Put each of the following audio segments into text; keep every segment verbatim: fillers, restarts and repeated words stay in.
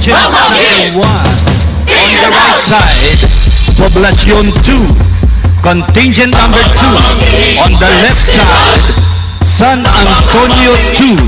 Number one, on the right side, Poblacion two. Contingent number two, on the left side, San Antonio two.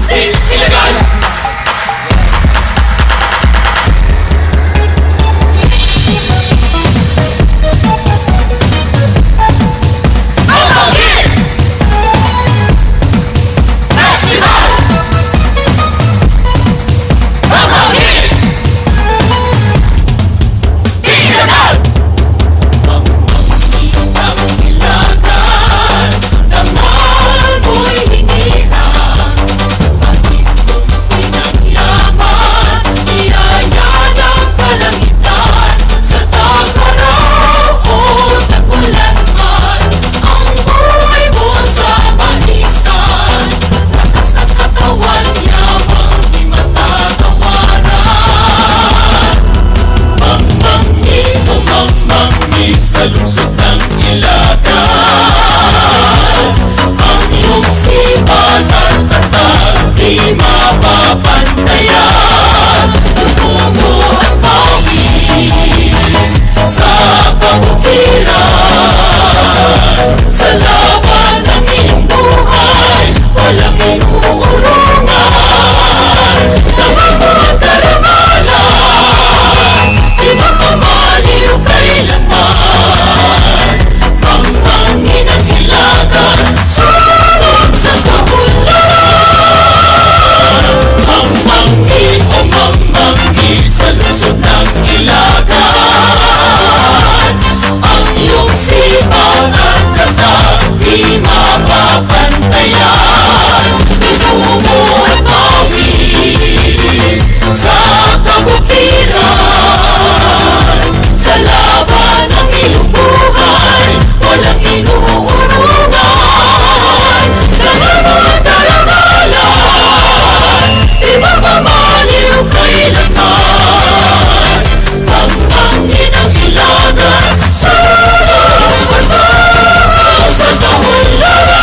Sa lungsod ng Ilagan, ang iyong sipa at tatag di mapapantayan. Dugo at pawis sa kabukiran, sa laban ng iyong buhay, walang inuurungan. Tama mo ang karangalan, di mapamaliw kailanman. Ang bangin ang Ilagan, sunog sa kabunlaran. Ang bangin, o ang bangin sa lungsod ng Ilagan. Ang iyong sipa at tatag di mapapantayan. Dugo at pawis sa kabukiran, sa laban ng iyong buhay, walang inuurungan. Laban at karangalan, di mapamaliw kailanman. Ang bangin ang Ilagan, sunog at pawis sa kabunlaran.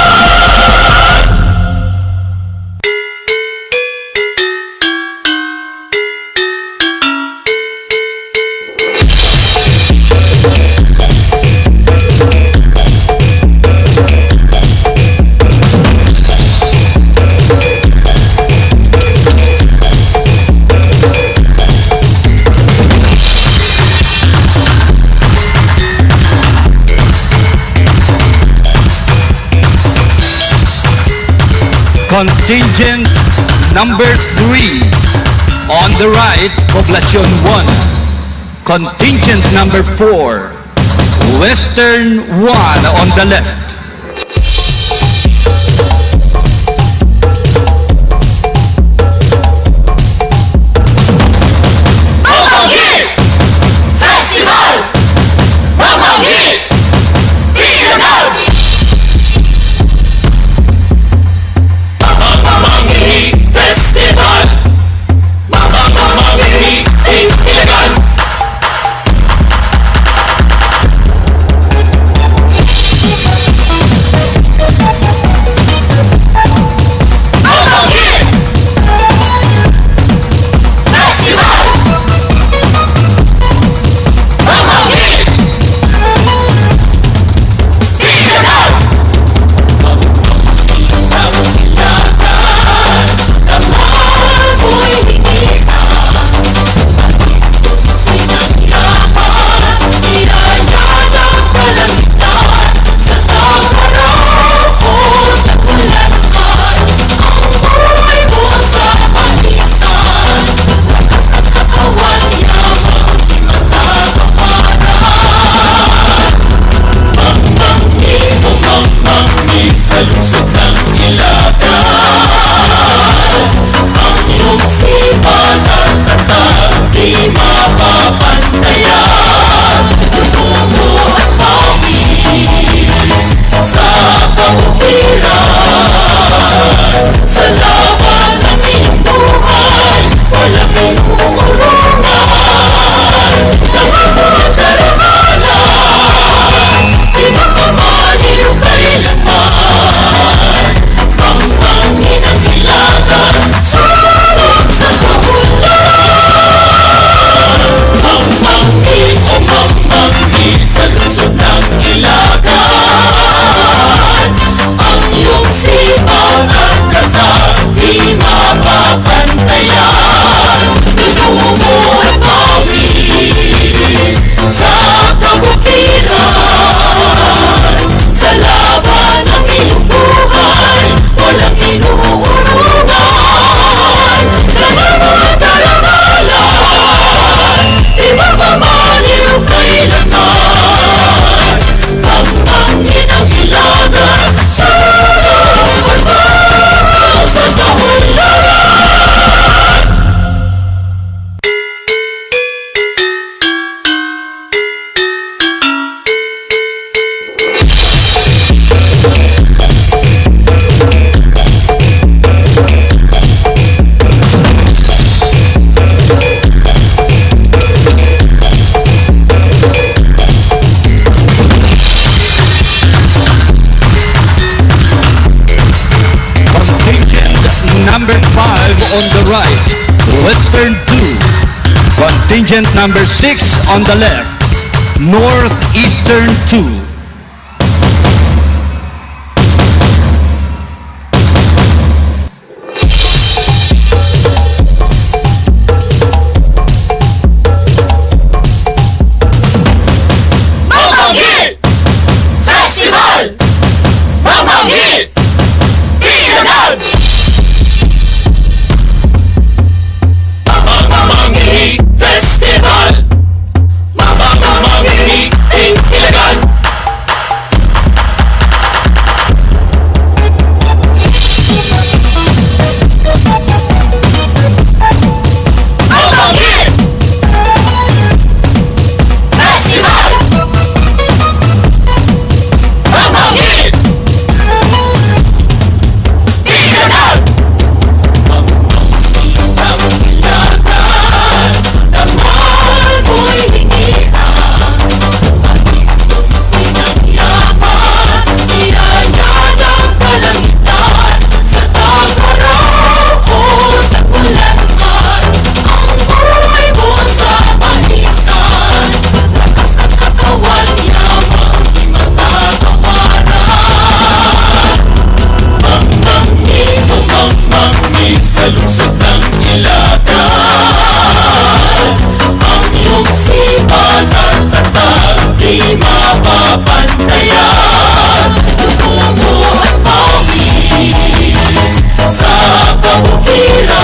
Contingent number three. On the right, Poblacion one. Contingent number four, Western one on the left. Mamanggi Festival! Mamanggi Ilagan! Mamanggi Festival! Mamanggi Ilagan! Number five on the right, Western two. Contingent number six on the left, Northeastern two. Mamanggi Festival! Mamanggi Ilagan! Mamanggi Festival! Mamanggi Ilagan! Mamanggi Festival! Mamanggi Ilagan! Mamanggi, o mamanggi sa lungsod ng Ilagan. Ang iyong sibat at tatag di mapapantayan. Dugo at pawis sa kabukiran.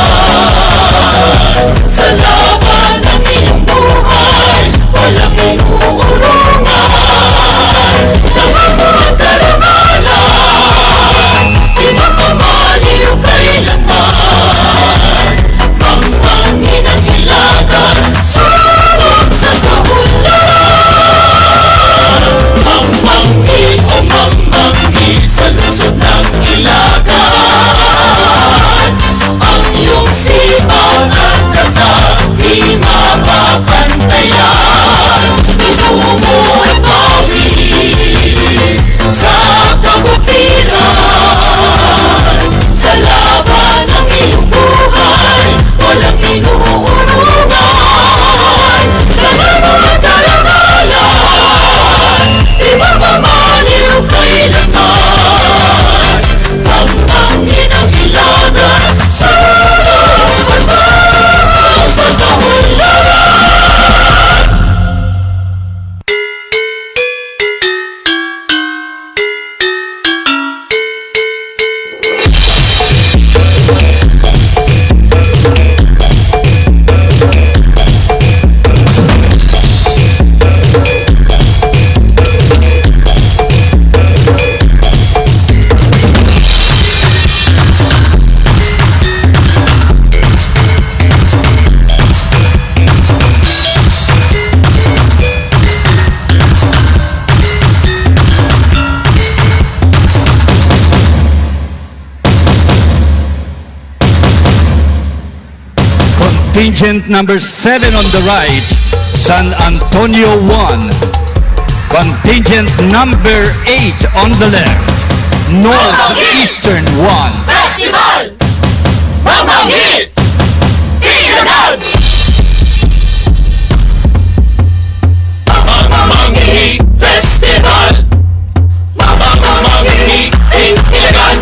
Sa laban ng iyong buhay, walang inuurungan. Tabang mo ang karangalan, di mapamaliw kailanman. Mamanggi ng Ilagan, sulong sa kahulayan. Mamanggi, o mamanggi sa lungsod ng Ilagan. Ang iyong sibat at tatag di mapapantayan. Dugo at pawis sa kabutiran. Sa laban ng iyong buhay, walang inuurungan. Tanan mo ang karangalan, di mapamaliw kailanman. Mamanggi ng Ilagan, sa, sa kahulayan. Contingent number seven on the right, San Antonio one. Contingent number eight on the left, Northeastern one. Festival! Mamanggi! Ilagan! Mamanggi Festival! Mamanggi Ilagan!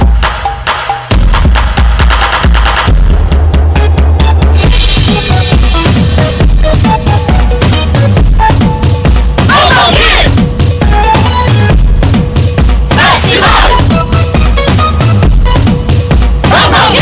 Mamanggi Festival! Mamanggi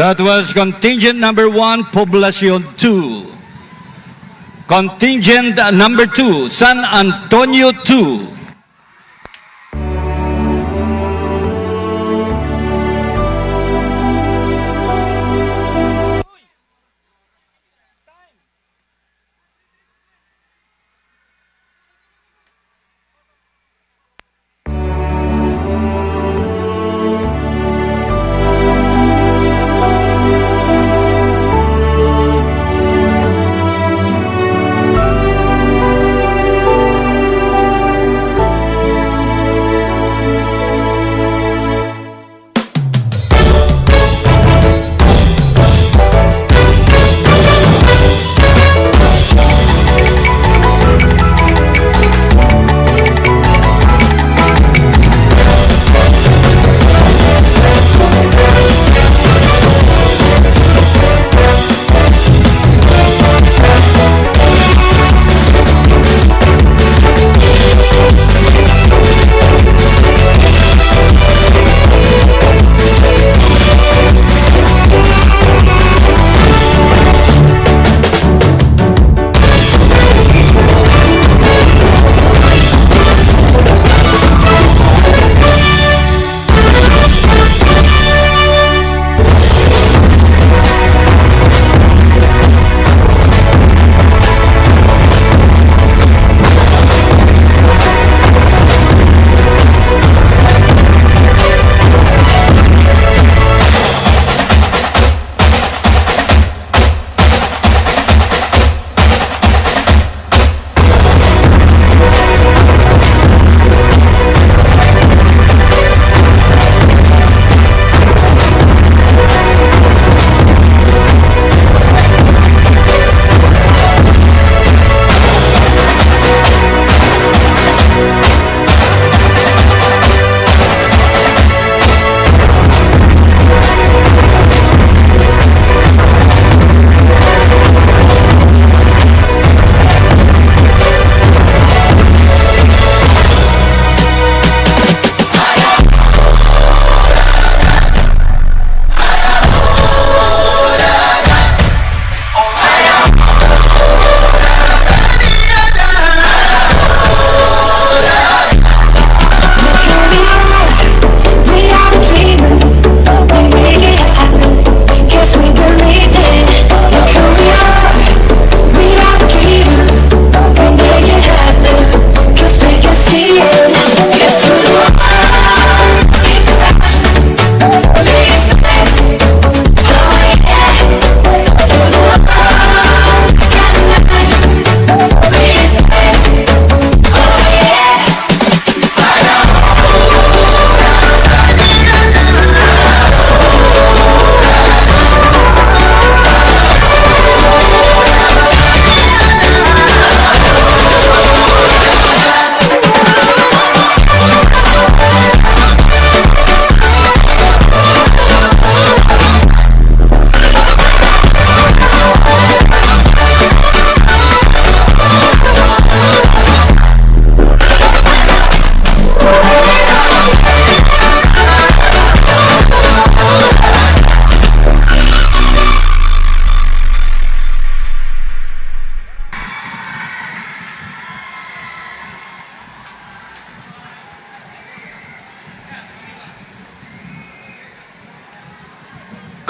That was contingent number one, Poblacion two. Contingent number two, San Antonio two.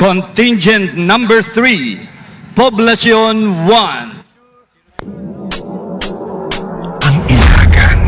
Contingent number three, Poblacion one. Ang Ilagan.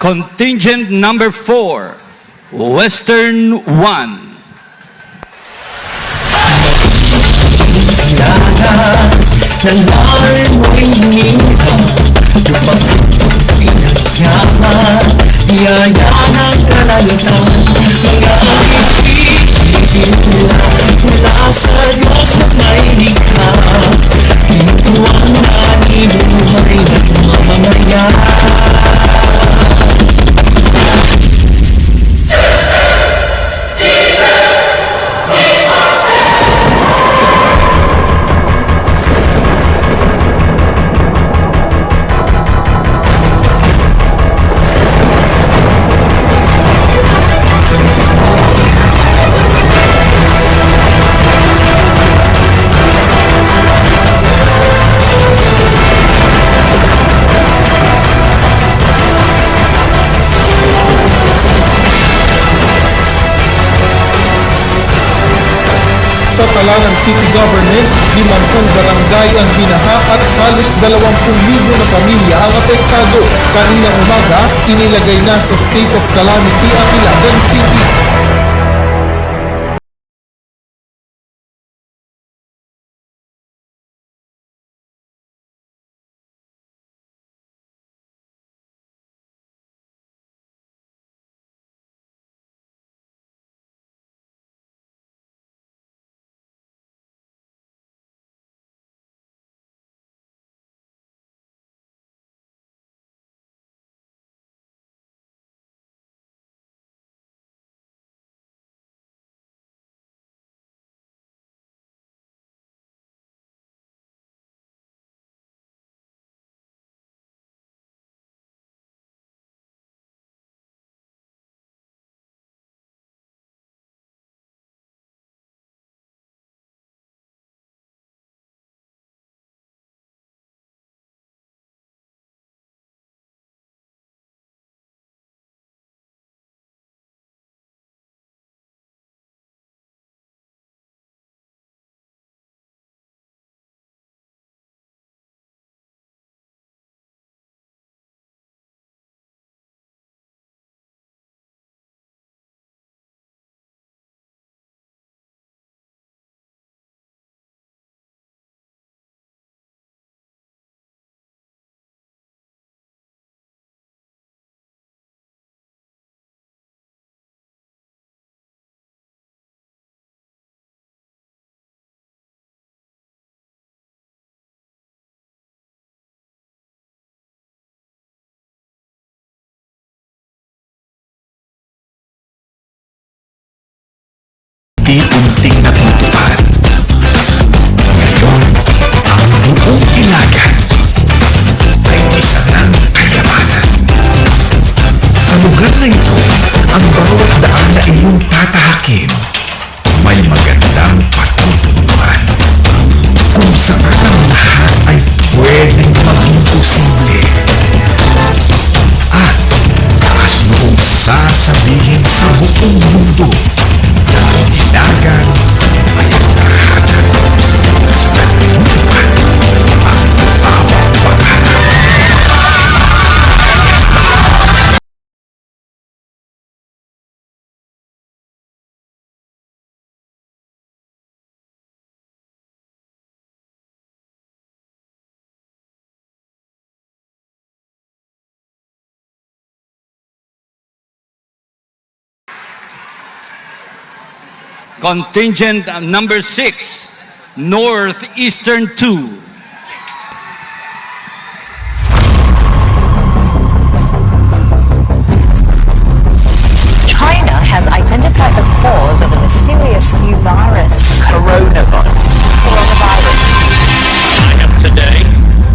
Contingent number four, Western one. Sa Talanang City Government, limampung barangay ang binaha at halos dalawang pung libo na pamilya ang apektado. Kanina umaga, inilagay na sa state of calamity ang Ilagan City. Unti-unting natutupad. Ngayon, ang buong Ilagan ay isa ng kayamanan. Sa lugar na ito, ang bawat daan na iyong tatahakin may magandang patutunguhan, kung saan ang lahat ay pwedeng maging posible. At taas noong sasabihin sa buong mundo na ang Ilagan ay ang tahanan sa kalibutan ang bawat pangarap. Contingent number six, Northeastern two. China has identified the cause of the mysterious new virus, coronavirus. Coronavirus. I have today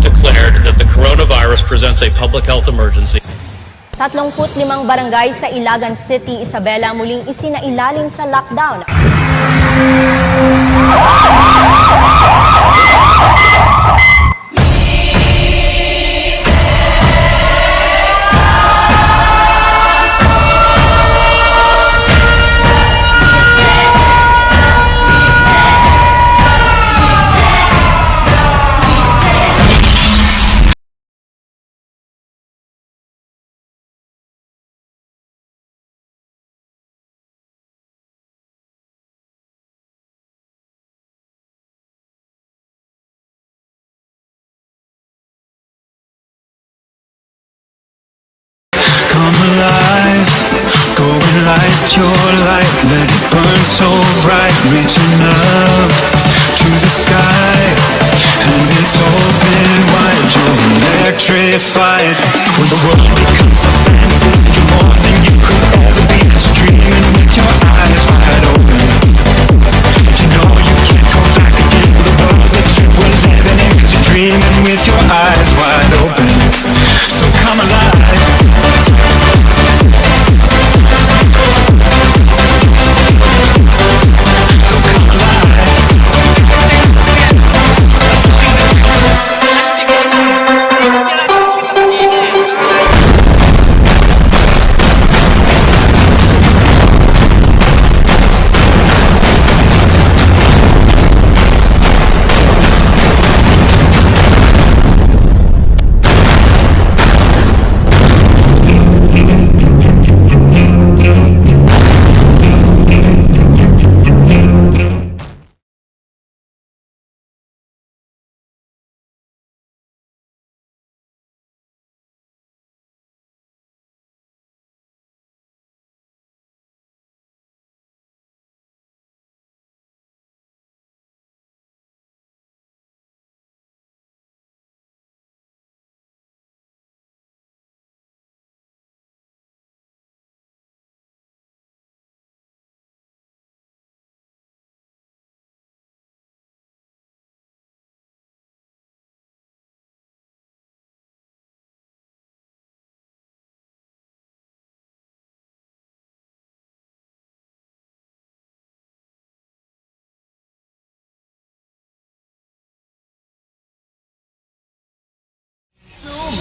declared that the coronavirus presents a public health emergency. Tatlong put limang barangay sa Ilagan City, Isabela, muling isinailalim sa lockdown. Your light, let it burn so bright, reaching up to the sky, and it's open wide. You're electrified. When the world becomes a fantasy, you're more than you could ever be. 'Cause you're dreaming with your eyes wide open. You know you can't go back again. The world that you were living in, 'cause you're dreaming with your eyes wide open. So come alive. So come alive.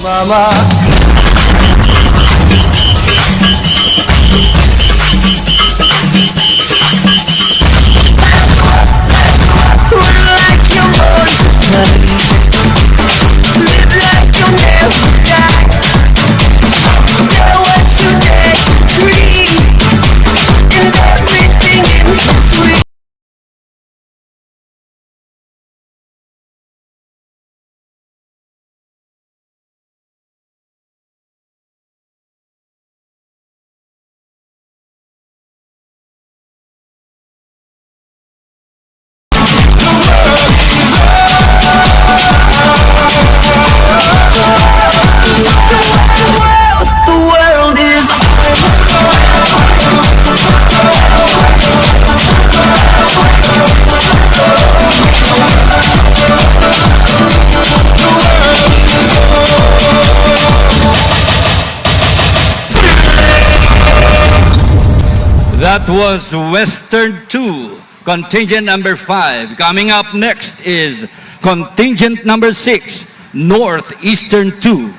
Mama. Run like you born to fly. Live like you never die. Do what you dare to dream. And everything in between. That was Western two, contingent number five. Coming up next is contingent number six, Northeastern two.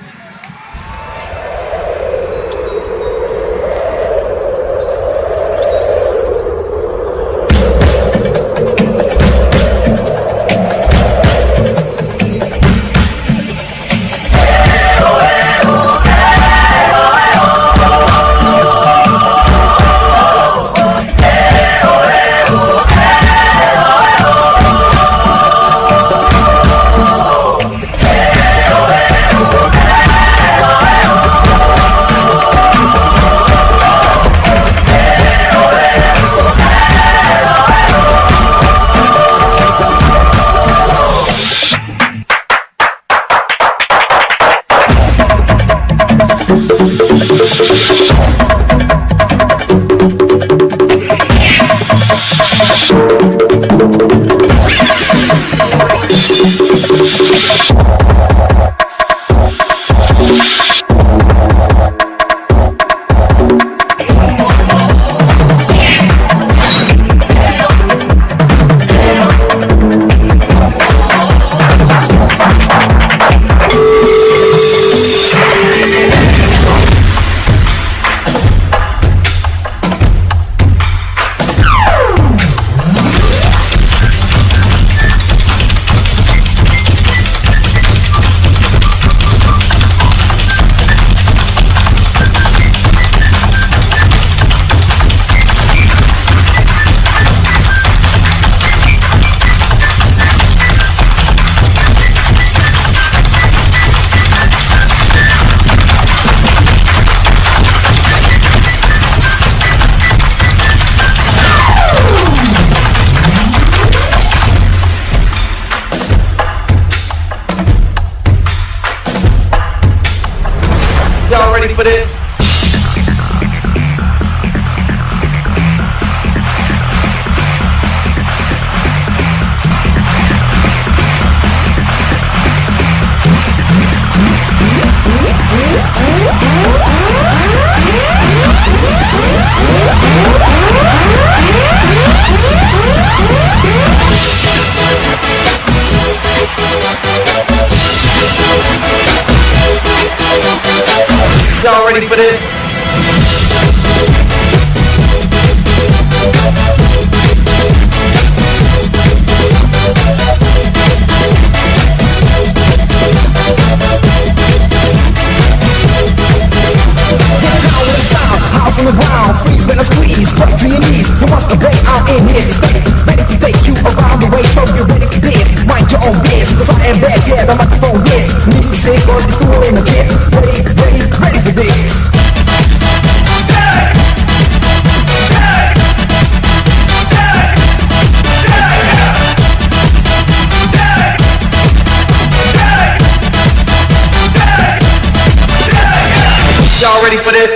Ready for this? Get down with the sound, house on the ground, freeze when I squeeze, break to your knees, you must obey, I'm in here to stay, ready to take you around the way, so you're ready for this, mind your own biz, 'cause I am bad, yeah, the microphone is, need to say, 'cause it's too late to get, ready, ready, ready for this. Y'all ready for this?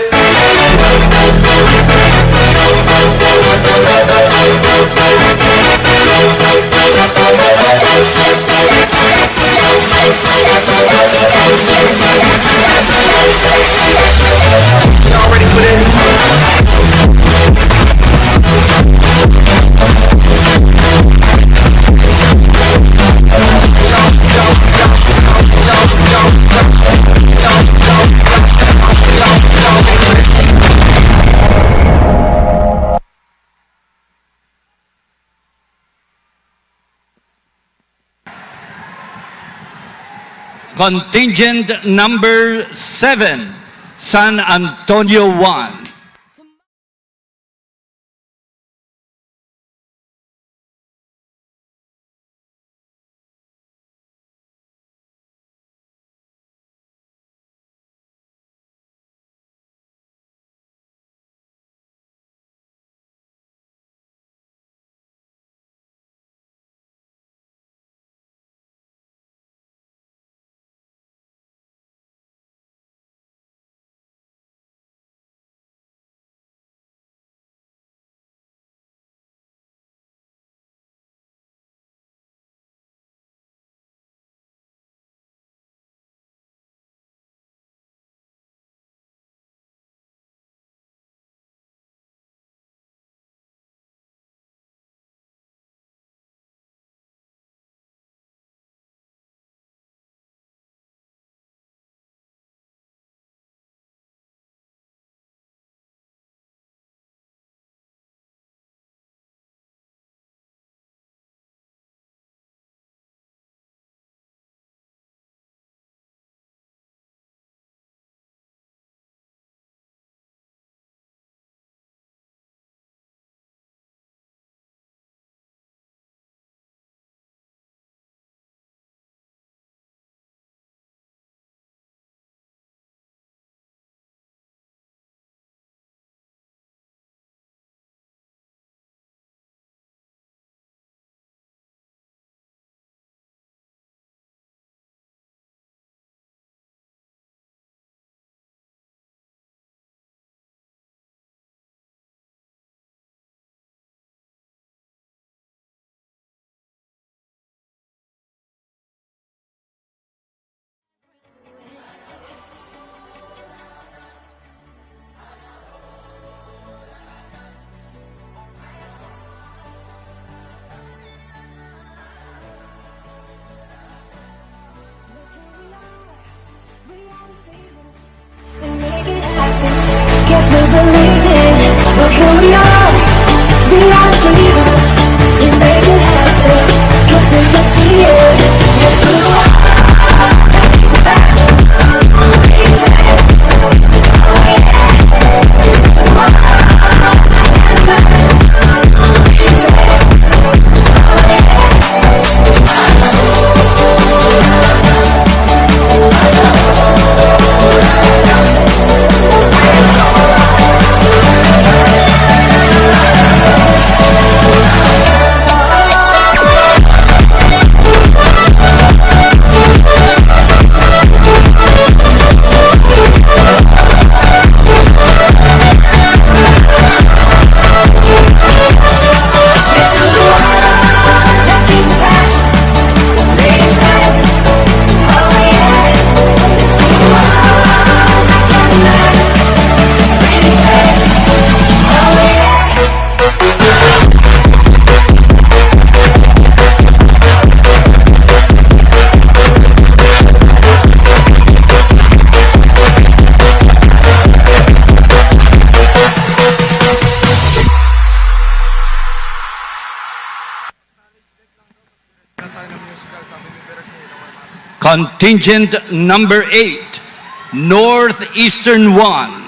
Y'all ready for this? Contingent number seven, San Antonio one. Guess we're believing, but here we are. We are dreamers. We make it happen. Guess we can see it. Yes, we are. Contingent number eight, Northeastern one.